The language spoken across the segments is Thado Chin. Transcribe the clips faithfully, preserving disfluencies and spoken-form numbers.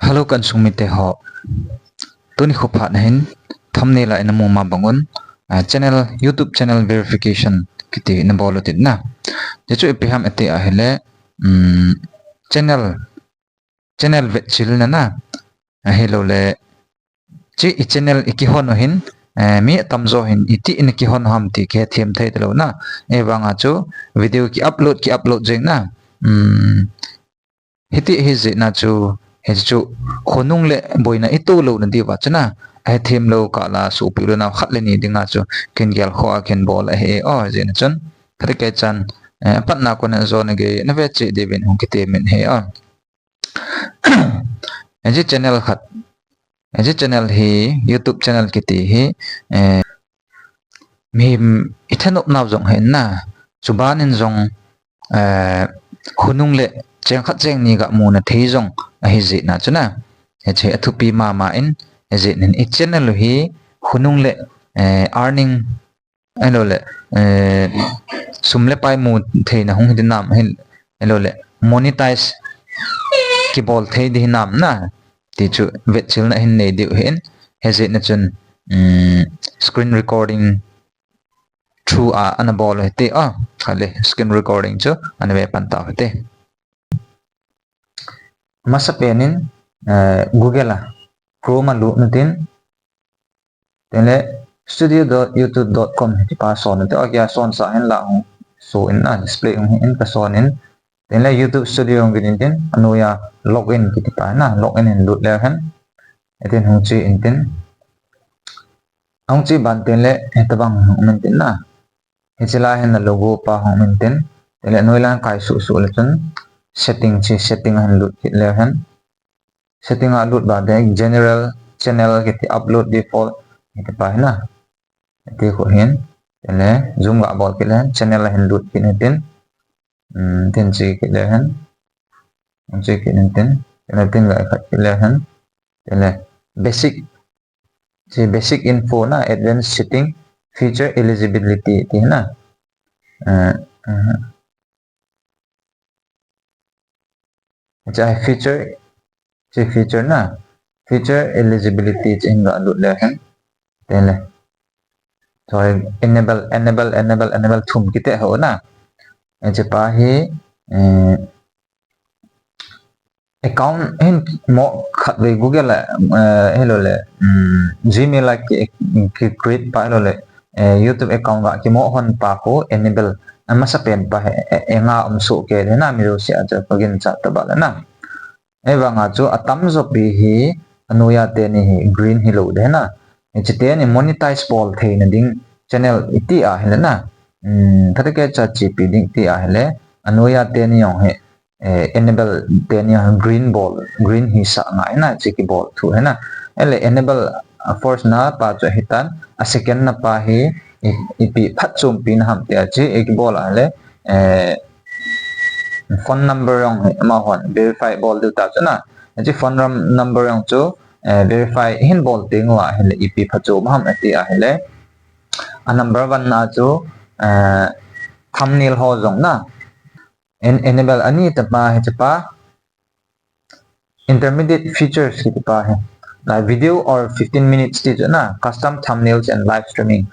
Hello, ka insung mite ho. Tuni kho phat na hin thumbnail a ina mu ma bang un, ah, channel, YouTube channel verification kiti na bol u tin na. Hichu ipi ham iti ahile, um, channel, channel vetchil na na. Ahilou le, hiche i channel i kihon u hin, eh, mi tamjo hin iti in kihon u ham ti kihethem thei talou na. Ahivanga chu video ki upload, ki upload jing na. Um, Hiti hi jeh na chu, hichu khonung le boina i tolou na diuva chu na, ahethem lou kah la suhpeh lou nau khat le ni dinga chu, kin gel kho a kin bol ahi o, hijeh na chun, khat kei chan, eh, patna kona jona gei na ve cheh diuvin hung kitem in ahi o. Hiche channel khat, Hiche channel hi, YouTube channel kiti hi, eh, mihem i thanop nau jong ahi na, chuban in jong, eh, khonung le cheng khat cheng ni ga mu na thei jong ahi jeh na chu na. Hiche a thupi mama in, hijeh in i channel u hi khonung le, eh, earning Ahilou le, eh, sum le pai mu theina hung hi ding nam, ahilou le, monetize kibol thei ding hi nam na, ti chu vetchilna hin nei diu ahin, hijeh na chun, um, screen recording through a ana bol u hite, ah, khat le screen recording chu ana ve pan tau hite. Masapen in, eh, Google a, Chrome a lut u tin, Tin le studio dot youtube dot com hi ti pa son te, okay, a son sa hin la hung so in a display hung hin ka son in. Tin le YouTube Studio hung kit in tin, anoiya login kiti pa na, login in lut le hen. Tin hung chi in tin. Hung chi ban tin le, hitabang hung min tin na. Hiche la hin na logo pa hung min tin. Tin le noi lang kai su su le chun. Setting chi, setting hin lut kit le hen. Setting a lut ba de general channel kiti upload default kiti pa hi na. Ti khu hin. Tin le zoom ga bol kit le channel a hin lut kit in tin. Um, tin chi kit le hen. Tin chi kit in tin. Tin le tin ga khat kit le hen. Tin le basic. Chi basic info na advanced setting feature eligibility ti na. Uh, uh. Hiche feature, hiche feature na, feature eligibility hiche hin ga lut le hen. Tin le. Sorry, enable, enable, enable, enable thum kiti ho na. Hiche pa hi, eh, account hin mo khat ve Google a, eh, ahilou le, um, Gmail a ki, ki create pa ahilou le, eh, YouTube account ga kimo hon pa khu enable, a masapen pa hi, eh, eh, nga um soh kei le na mi jouse a chu ka ginchat tobang le na. Ahivanga chu atamjo pi hi anoiya teni hi green hilou de na. Hiche teni monetize bol theina ding channel iti ahile na. Um, khat kei chat chi pi ding ti ahile anoiya teni jong hi eh, enable teni green bol, green hi sa ngai na, chi kibol thu hi na. Ele enable, ah, first na pa chu hitan, a second na pa hi, i, ipi phatchompi na ham tia chi, i kibol a le, eh, phone number jong hi, amahon verify bol diu ta chu na. Chi phone ram-, number jong chu, eh, verify hin bol teng uva ahile, ipi phatchom ham ati ahile. A number one na chu, eh, thumbnail ho jong na. En-, enable ani tapa hi tapa. Intermediate features kiti pa hi. Like video or fifteen minutes ti chu na, custom thumbnails and live streaming.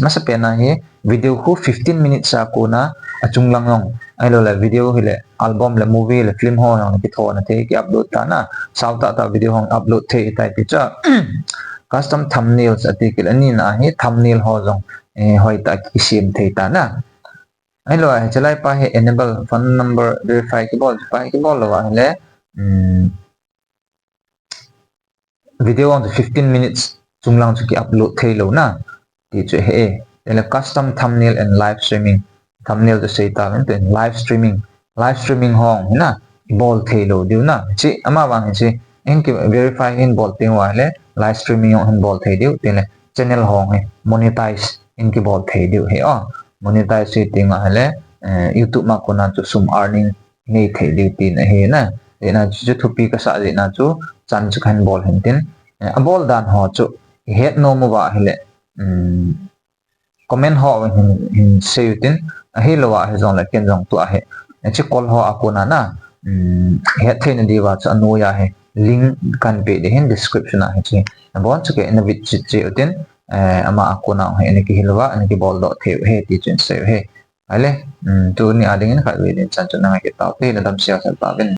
Masapen a hi video khu fifteen minutes a kona achung lang jong. Ahilou le video hile album le movie le film ho jong kithona thei ki upload ta na. Sao tah tah video ho upload thei tai ti chu. Custom thumbnails ati kit le ani na hi thumbnail ho jong, eh, hoi tah kisem thei ta na. Ahilou a, hiche lai pa hi enable phone number verify kibol, pa hi kibol lou ahile, um, video on fifteen minutes chung lang chu ki upload thei lou na. Ti chu hi e. Tele custom thumbnail and live streaming. Thumbnail chu sei ta ven, live streaming. Live streaming ho hi na, bol thei lou diu na. Chi, amavang hiche, in ki verify in bol teng uva le, live streaming jong hin bol thei diu, tele channel ho hi monetize in kibol thei diu hi o. Monetize hi teng ahile, eh, YouTube ma kona chu sum earning nei thei diu tina hi na. Tina chu, chu thupi kasa jeh na chu, chan chu kahin bol hin tin. Eh, abol dan ho chu, het nom uva ahile, um, comment ho hin, hin sei u tin, ahilou a hijongle ken jong tua hi. Hiche kol ho a kona na, um, het theina diuva chu anoiya hi. link kahin pe ding ahin description a hi chu. Nabonchauvin na visit cheh utin, eh, ama a kona hi ana kihil uva, ana kibol doh thei u ahi ti chu in sei u ahi. Ahile, um, tuni a dingin khatvei din chan chu na ngai kit taute, na damsel sel tauvin.